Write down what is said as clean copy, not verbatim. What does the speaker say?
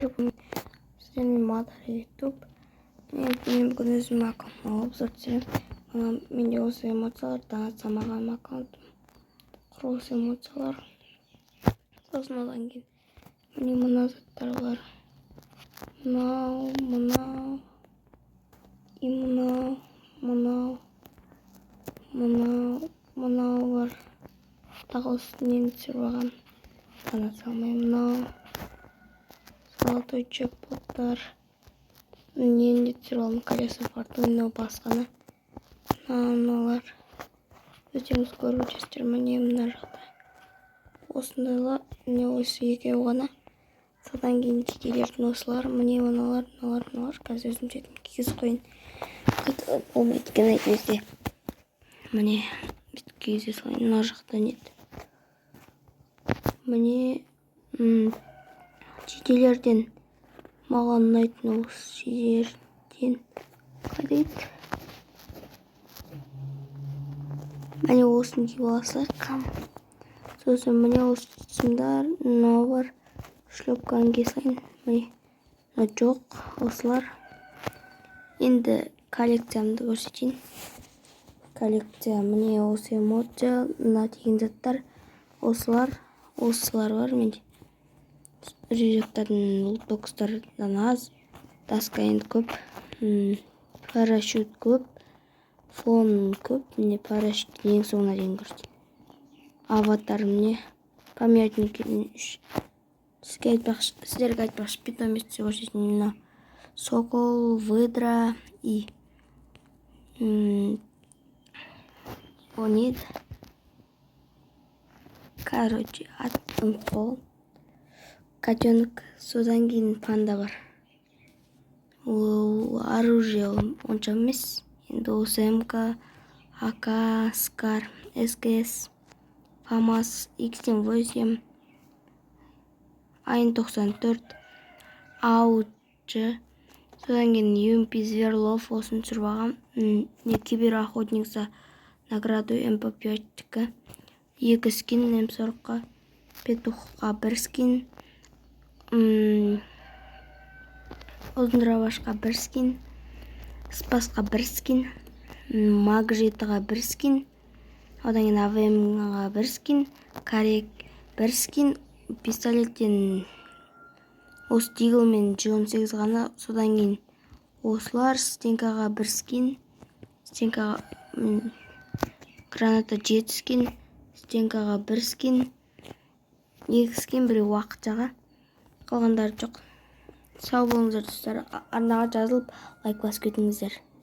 Сіздермен Мадар Ютуб. Мен бүгін өзім аккаунтыма обзор түсіремін. Мына менде осы эмоциялар, донат аккаунтым. Құрылыс эмоциялар. Сосын одан кейін міне мына заттар бар. Мынау, мынау, и мынау, мынау, мынау, мынау бар. Тағы үстінен түсіріп алғам. Донат салмай мынау. Золотой джекпоттар. Нені де түсіріп алдым? Колесо фортуны, басқаны. Мыналар. Өздеріңіз көріп өтесіздер. Міне, мына жақта. Осындайлар, міне, осы екеуі ғана. Содан кейін жекелердің осылар, міне, мыналар, мыналар, мыналар. Қазір өзім жетім кигізіп қояйын. Қайталап болмайды екен әйтпесе. Міне, бүйтіп кигізе салайын. Мына жақта не еді? Міне, жейделерден маған ұнайтын осы жерден қайда еді? Міне, осыны киіп ала салайық. Сосын міне, осы сымдар, мынау бар. Шлепканы кие салайын. Міне, мынау жоқ, осылар. Енді коллекциямды көрсетейін. Коллекция, міне, осы эмоция, мына деген заттар, осылар, осылар бар менде. Рюкзактардың, лутбокстардан аз, доска енді көп, парашют көп, фон көп. Міне, парашют ең соңына дейін көрсетейін. Аватар, міне, памятник үш. Сізге айтпақшы, сіздерге айтпақшы, питомец көрсетейін. Мына сокол, выдра и о не еді? Короче, атын ұмытып қалғанмын. Котенок, содан кейін панда бар. Ол оружие онша емес. Енді осы МК, АК, Скар, СКС, ФАМАС, X8, АН 94, АУЧ, содан кейін ЮМП Зверлов, осыны түсіріп алғам. Не, киберохотник за награду МП5-тікі. Екі скин М40-қа, Петухқа бір скин, ұзын дробашқа бір скин, Спасқа бір скин, Маг 7-ға бір скин, одан кейін АВМ-ға бір скин, Карек бір скин, пистолеттен осы Дигл мен G18 ғана, содан кейін осылар, стенкаға бір скин, стенкаға граната жеті скин, стенкаға бір скин, екі скин, біреу уақытшаға, қалғандары жоқ. Сау болыңыздар, достар. Арнаға жазылып, лайк басып кетіңіздер.